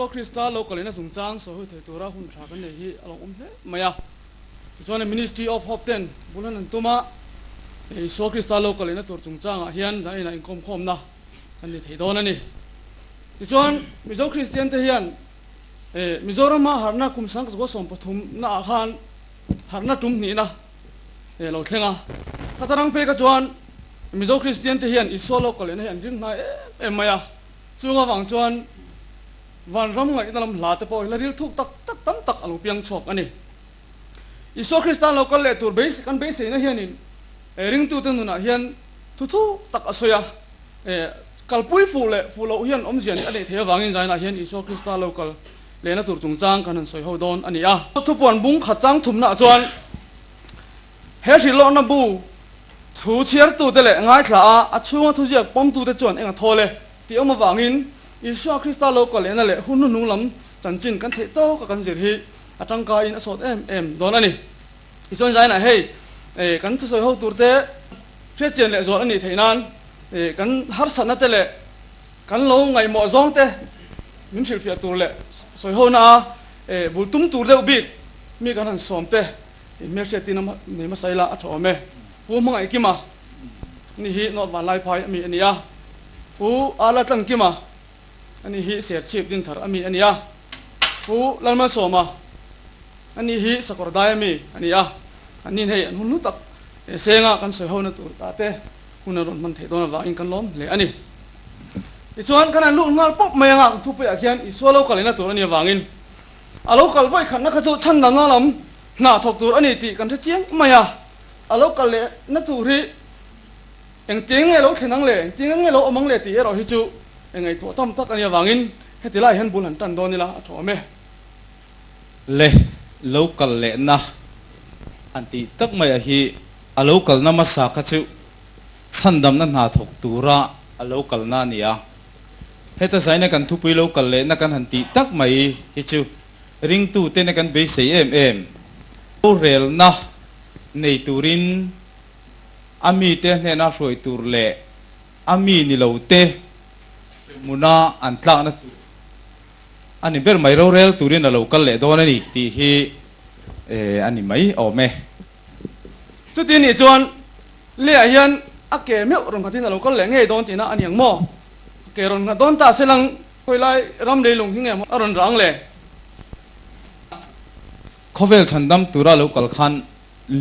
Isua Krista lo kalina chungchang sawi thei tura hun tha kan nei hi a lo awm hle mai a. Tichuan Ministry of Hope ten bul an han tum a, Isua Krista lo kalina tur chungchangah hian zainah inkawmkhawmna kan ni thei dawn a ni. Tichuan Mizo Kristian te hian Mizorama harhna kum sangkazua 13 naah khan harhna tum hnihna lo thleng a. Khatarang peka chuan Mizo Kristian te hian Isua lo kalina hi an ring hnai em em mai a. Chung avang chuan vanram ngaihna lam hla te pawh hi la ril thuk tak tak tam tak a lo piang chhuak a ni. Isua Krista lo kal leh tur kan beiseina hianin ringtute nunah hian thu thuk tak a sawi a. Kalpui fuh leh fuh loh hian awmzia a neih theih avangin zainah hian Isua Krista lo kal lehna tur chungchang kan han sawi ho dawn a ni a. Thupuan bung khat chang thumnaah chuan he hrilhlawhna bu thu chhiartute leh ngaithla a, a chhunga thuziak pawmtute chuan eng a thawl e tih awm avangin Isua Krista lo kal lehna leh hun hnuhnung lam chanchin kan theih tawka kan zir hi a tangkaiin a sawt em em dawn a ni. Tichuan zainah hei kan thusawi ho turte hriatchian leh zual a nih theih nan kan harsatna te leh kan lo ngaihmawh zawng te min hrilhfiah tur leh sawi ho na a bul tum tur deuh bik mi kan han sawm te hmelhriat tin nei hmasa ila a tha awm e. Pu Hmangaih Kima ni hi North Vanlaiphai a mi a ni a, Pu Ala Tlankima ani hi Serchhip Dinthar a mi a ni a, Pu Lalmalsawma ani hi Sakawrdai a mi a ni a, annin hei an hun hlu tak senga kan sawi hona tur ta te hun an rawn hman theih dawn avangin kan lawm hle a ni. Tichuan kan han lut nghal pawp mai anga kan thupuiah khian Isua lo kalina tur a ni avangin a lo kal vawi khatna kha chu chhandamna lam hna thawk tur a ni tih kan hre chiang mai a, a lo kal lehna tur hi Engtiang nge lo thlen ang le, engtiang nge lo awm ang le tih erawh hi chu ngaihtuah tam tak a nih avangin heti lai hian bul han tan dawn ila a tha awm e. Le, lo kal lehna han tih tak maiah hi a lo kalna hmasa kha chu chhandamna hna thawk tura a lo kalna a ni a. Heta zaina kan thupui lo kal lehna kan han tih tak mai hi chu ringtutena kan beisei em em. Rorelna nei turin A mite hnena hruai tur leh a mi ni lo te hmuna an tlakna tur a ni ber mai. Rorel turin a lo kal leh dawn a ni tih hi a ni mai awm e. Chuti nih chuan Leah hian a ke meuh rawn nghatin a lo kal leh ngei dawn tihna a ni ang maw? A ke rawn nghat dawn ta se lang khawilai ram leilung hi nge a rawn rang le? Khawvel chhandam tura lo kal khan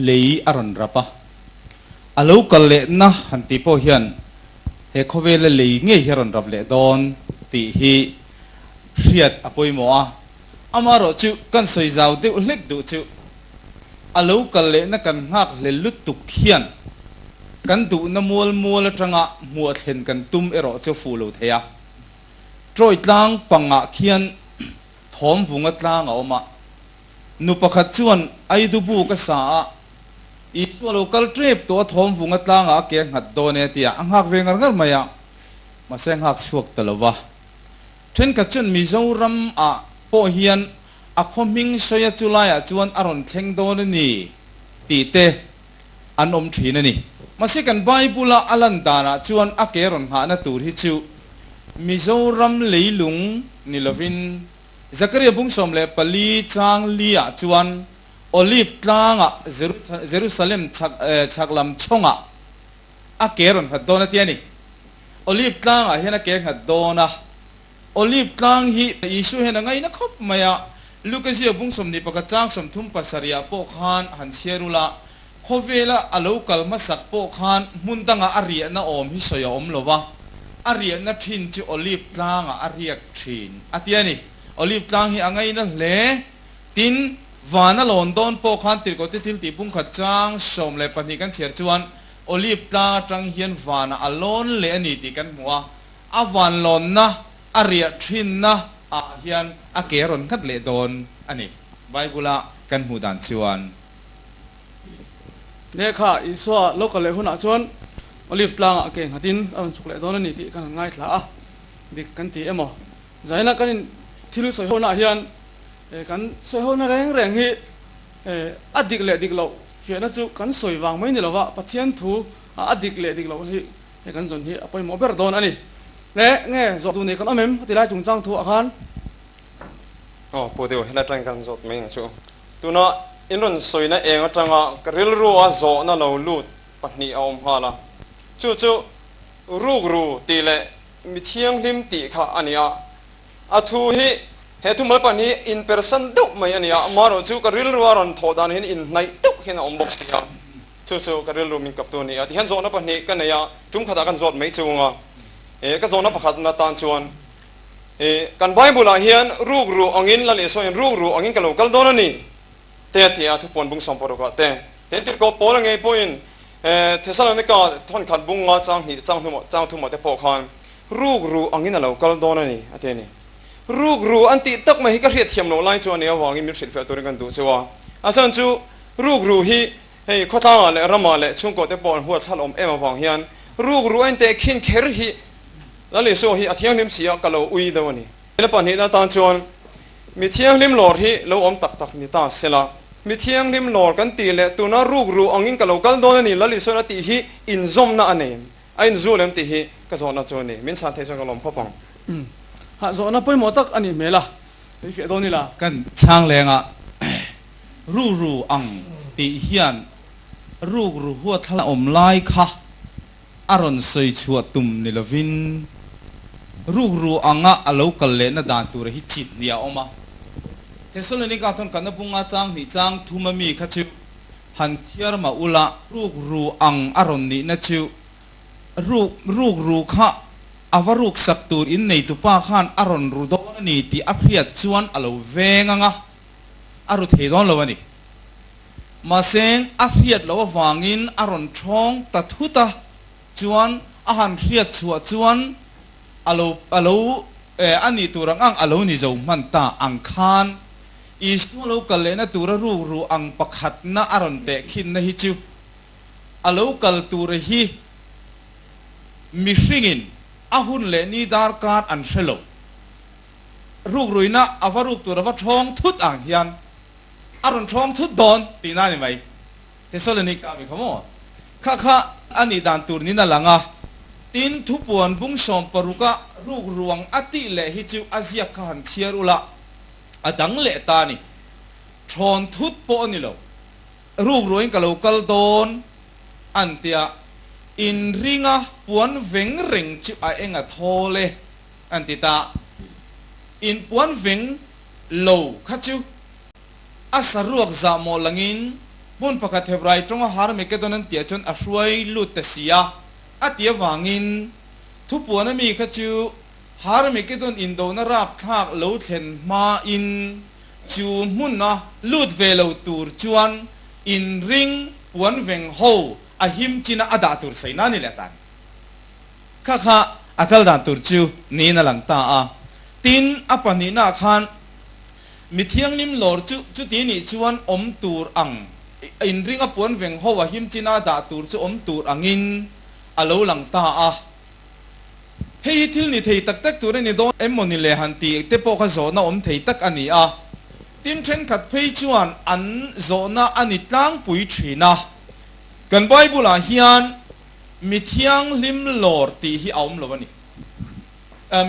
lei a rawn rap a, a lo kal lehna han tih pawh hian he khawvela lei ngei hi a rawn rap leh dawn tih hi hriat a pawimawh a, amaherawh chu kan sawi zau deuh hlek duh chu a lo kal lehna kan nghak hlel lutuk hian kan duhna mual mual atanga hmuah thlen kan tum erawh chu fuh lo thei a, Troy tlang pangah khian thawm vunga tlang a awm a. Nu pakhat chuan Aidu bu ka sa a, Isua lo kal tep tawh a thawm vunga tlangah a ke a nghat dawn e tia a nghak ve ngar ngar mai a, mahse a nghak chhuak ta lo va. Thenkhat chuan Mizoram ah pawh hian a khaw hming sawi a chulaiah chuan a rawn thleng dawn a ni tih te an awm thin a ni. Mahse kan Bible a a lan danah chuan a ke rawn nghahna tur hi chu Mizoram leilung ni lovin Zakaria bung 14 chang li ah chuan Olive tlangah Jerusalem chhak lam chhawngah a ke rawn nghat dawn a ti a ni. Olive tlangah hian a ke nghat dawn a. Olive tlang hi Isua hian a ngaina khawp mai a, Lukazia bung 21 chang 37 ah pawh khan han chhiar ula, khawvela a lo kal hmasak pawh khan hmun dangah a riahna awm hi sawi a awm lo va, a riahna thin chu Olive tlangah a riak thin a ti a ni. Olive tlang hi a ngaina hle. Tin, vana lawn dawn pawh khan tirhkohte thil tih pumkhat chang 12 kan chhiar chuan Olive tlang atang hian vanah a lawn leh a ni tih kan hmu a. A van lawnna, a riah thinna ah hian a ke a rawn nghat leh dawn a ni. Bible-a kan hmuh dan chuan. Lehkha Isua lo kal leh hunah chuan Olive tlangah ke nghatin a rawn chhuk leh dawn a ni tih kan han ngaithla a, dik kan ti emaw? Zaina kan in thil sawi hona hian kan sawi hona reng reng hi a dik leh dik loh fiahna chu kan sawi vang mai ni lova Pathian thu a dik leh dik loh hi kan zawn hi a pawimawh ber dawn a ni. Le nge zawh duh nei kan awm em? Heti lai chungchang thu ah khan. Aw Pu Deuh, helai atangin kan zawt mai ang chu. Tuna in rawn sawina eng atanga ka rilrua zawhna lo lut pahnih a awm nghal a, chu chu rukru tih leh mi thianghlim tih kha a ni a. A thu hi he thumal pahnih hi inpersan deuh mai a ni a, amaherawhchu ka rilrua rawn thawh dan hian inhnaih deuh hian a awm bawk si a, chu chu ka rilru min kaptu a ni a. Tihian zawhna pahnih ka nei a, tum khatah kan zawt mai chung a, ka zawhna pakhatna tan chuan kan Bible-ah hian rukru angin la leh sawiin rukru angin ka lo kal dawn a ni te a ti a, thupuan bung 16 ah te. Tin, tirhkoh Paula ngei pawhin Thesalonika thawnkhat bunga chang hnih chang chang thumah te pawh khan Rukru angin a lo kal dawn a ni, a ti a ni. Rukru an tih tak mai hi ka hriatthiam loh lai chu a nih avangin min hrilhfiah turin kan duh chu a. A chhan chu rukru hi hei khawtlangah leh ramah leh chhungkaw te pawh an huat thlal awm em avang hian rukru a inteh khin kher hi Lal Isua hi a thianghlim si a, ka lo ui deuh a ni. Hela pahnihna atan chuan mi thianghlim lawr hi lo awm tak tak ni ta sela, mi thianghlim lawr kan tih leh tuna rukru angin ka lo kal dawn a ni Lal Isua'n a tih hi inzawmna a nei. A inzul em tih hi ka zawhna chu a ni. Min chhan thei chuan ka lawm khawp ang. Umm. Ha, zawhna pawimawh tak a nih hmel a, i fiah dawn ila. Kan chhang lengah ru ru ang tih hian ruk ru huathla awm lai kha a rawn sawi chhuah tum ni lovin ruk ru anga a lo kal lehna dan tura hi chit ni a awm a. Thesalonika thawnkhatna bunga chang hnih chang thum a mi kha chu Han thiar mah ula, ruk ru ang a rawn nihna chu ruk ruk ru kha a va ruk sak tur in neitupa khan a rawn ru dawn a ni tih a hriat chuan a lo veng ang a, a ru thei dawn lo a ni. Mahse, a hriat loh avangin a rawn thawng ta thut a, chuan a han hriat chhuah chuan a lo a lo a nih tur ang ang a lo ni zo hman ta ang khan. Isua lo kal lehna tura rukru ang pakhatna a rawn teh khinna hi chu a lo kal tura hi mihringin a hun leh ni darkar an hre lo. Rukruina a va ruk tur a va thawng thut ang hian a rawn thawng thut dawn tihna a ni mai. Thesalonika mi kha maw? Kha kha a nih dan tur niin a lang a, tin thupuan bung 16 a rukruang a tih leh hi chu a ziak kha han chhiar ula. A dang leh ta a ni. Thawn thut pawh a ni lo. Ruk ruain ka lo kal dawn an tia, in ringa puan veng reng chu a eng a thawl e an ti ta. In puan veng lo kha chu a saruak zah maw langin hmun pakhat Hebrai tawnga Harmagedon an tihah chuan a hruai lut ta si a, a ti avangin thupuan a mi kha chu Harmagedon indona rapthlak lo thlen hmain chu hmuna lut ve lo tur chuan inring puan veng ho a him china a dah tur sawi na ni leh tan. Kha kha a kal dan tur chu niin a lang ta a. Tin, a pahnihnaah khan mi thianghlim lawr chu chuti nih chuan awm tur ang, inringa puan veng ho a him china a dah tur chu awm tur angin a lo lang ta a. Hei hi thil ni thei tak tak tur a ni dawn em maw ni le han tih te pawh kha zawhna awm thei tak a ni a. Tin, thenkhat phei chuan an zawhna a ni tlangpui thin a. Kan Bible-ah hian mi thianghlim lawr tih hi a awm lo a ni.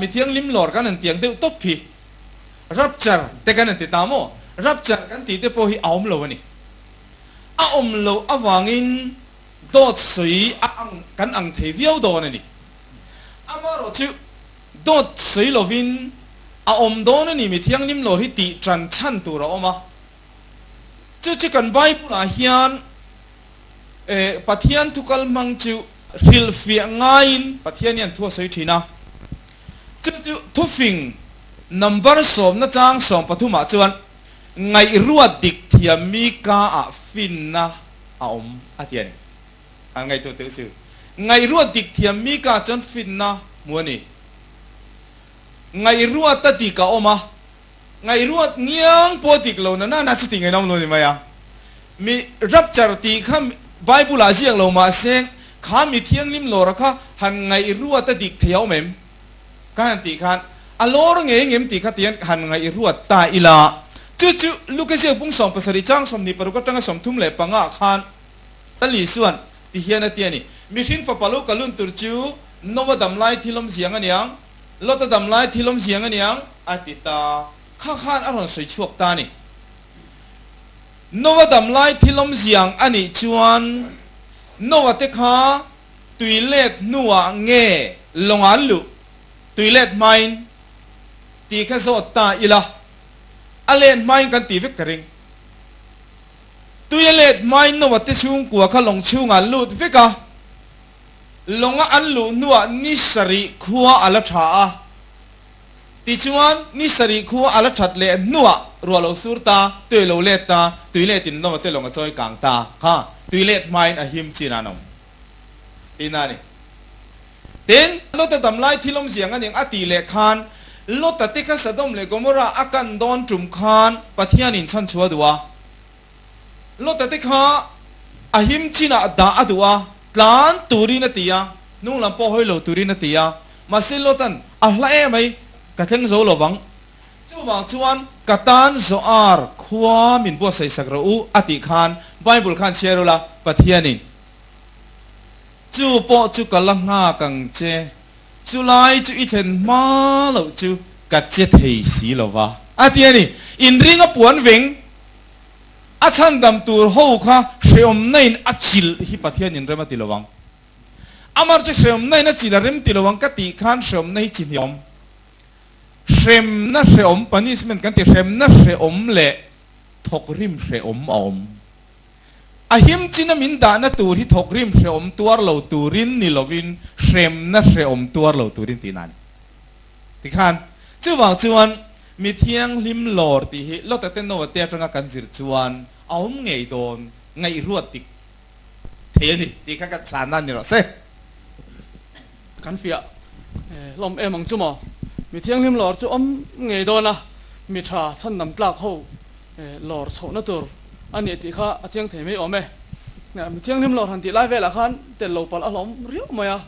Mi thianghlim lawr kan han tiang deuh tawp hi rapture te kan han ti ta maw? Rapture kan tih te pawh hi a awm lo a ni. A awm loh avangin Dawt sawi a ang kan ang thei viau dawn a ni. Amaherawh chu dawt sawi lovin a awm dawn a ni, mi thianghlim lo hi tih tan chhan tur a awm a. Chu chu kan Bible-ah hian Pathian thu kal hmang chu hrilhfiah ngaiin Pathian hian thu a sawi thin a. Chu chu thufing number sawmna chang 13 ah chuan ngaihruat dik thiam mi ka ah finna a awm a ti a ni. An ngaihtuah tel chu ngaihruat dik thiam mi ka chuan finna hmu a ni. Ngaihruat a dik a awm a, ngaihruat ngiang pawh a dik lo na na na chu tih ngaihna awm lo a ni mai a. Mi rapture tih kha Bible ah ziak lo mahse kha mi thianghlim lawra kha han ngaihruat a dik thei a awm em? Ka han tih khan a lawr ngei ngem tih kha tihian han ngaihruat ta ila. Chu chu Luka ziak bung 17 chang 26 atanga 35 ah khan Tali chuan ti hian a ti a ni, Mihring fapa lo ka lun tur chu Noah dam lai thil awm ziang a niang, Lota dam lai thil awm ziang a niang, a ti ta. Kha khan a rawn sawi chhuak ta a ni. Noah dam lai thil awmziang a nih chuan Noah te kha tui let hnuah nge lawng an luh, tui let hmain tih kha zawt ta ila, a let hmain kan tih vek ka ring. Tui a let hmain Noah te chhungkua kha lawng chhungah an lut vek a, lawnga an luh hnuah ni sarih khua a la tha a. Tichuan, ni sarih khua a la that leh hnuah ruah lo sur ta, tui lo let ta, tui let in lawng a te lawng a chawi kang ta kha tui let hmain a him chin an awm tihna a ni. Tin, Lota dam lai thil awmziang a ning a tih leh khan Lota te kha Sodom leh Gomorrah a kan dawn tum khan Pathianin chhan chhuah a duh a. Lota te kha a him chinah dah a duh a, tlan turin a ti a, hnung lam pawh hawi lo turin a ti a. Mahse Lotan a hla em ai, ka thleng zo lo vang. Chuvang chuan ka tan Zoar khua min buatsaih sak rawh u a tih khan Bible khan chhiar ula Pathianin chu pawh chu ka la nghak ang che, chulai chu i thlen hma loh chu ka che thei si lo va a ti a ni. Inring a puan veng a chhandam tur ho kha hreawmna in a chilh hi Pathianin rem a ti lo vang. Amar chu hreawmna in a chilh a rem ti lo ang ka tih khan hreawmna hi chi hniawm. Hremna hreawm, punishment kan ti, hremna hreawm leh thawkrim hreawm a awm. A him china min dahna tur hi thawkrim hreawm tuar lo turin ni lovin hremna hreawm tuar lo turin tihna a ni. Tikhan, chuvang chuan mi thianghlim lawr tih hi Lota te Noah te atanga kan zir chuan a awm ngei dawn ngaihruat dik thei a ni tih kha kan chhan a ni rawh se. Kan fiah hlawm em ang chu maw? Mi thianghlim lawr chu awm ngei dawn a, mi tha chhandam tlak ho lawr chhohna tur a nih tih kha a chiang thei mai awm e. Mi thianghlim lawr han tih lai velah khan tel lo palh a hlawm riau mai a,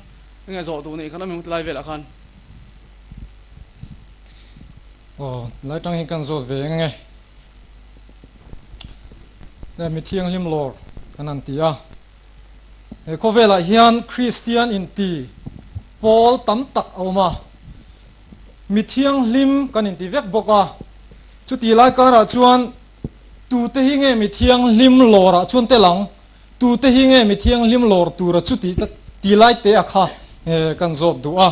enge zawh duh nih khan a ming ti lai velah khan. Aw, lai tang hi kan zawt ve eng nge? Mi thianghlim lawr kan han ti a. He khawvelah hian Kristian inti pawl tam tak a awm a, mi thianghlim kan inti vek bawk a. Chuti lai karah chuan tute hi nge mi thianghlim lawrah chuan tel ang, tute hi nge mi thianghlim lawr tura chuti ti lai te a kha kan zawt duh a.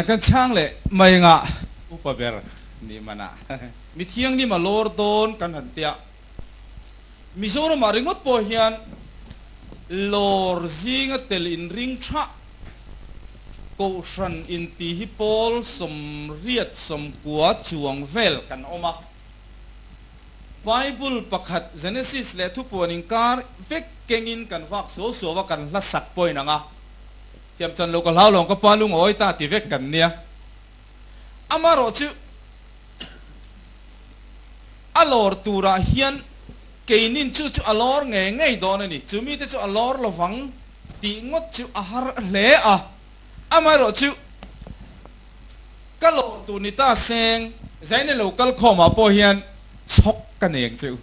Kan chhang leh mai ngah upa ber ni manah mi thianghlim a lawr dawn kan han tia. Mizoramah ringawt pawh hian lawr zinga tel inring tha Kohhran inti hi pawl 89 chuang vel kan awm a. Bible pakhat Genesis leh thupuan inkar vek kengin kan vak suau suau a, kan hla sak pawhin ang a. Thiam chan lo ka hlau lawng ka pa lungawi ta ti vek kan nia. Amaherawhchu A lawr turah hian keinin chu chu a lawr ngei ngei dawn a ni. Chu mite chu a lawr lovang tih ngawt chu a har hle a. Amaherawhchu, ka lawr tur ni ta seng zaina lo kal khawmah pawh hian chhawk ka nei ang che u.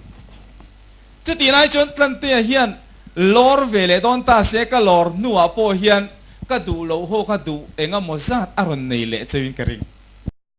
Chutih lai chuan Tlantea hian lawr ve leh dawn ta se ka lawr hnuah pawh hian ka duh loh ho kha duh engemaw zat a rawn nei leh cheuin ka ring.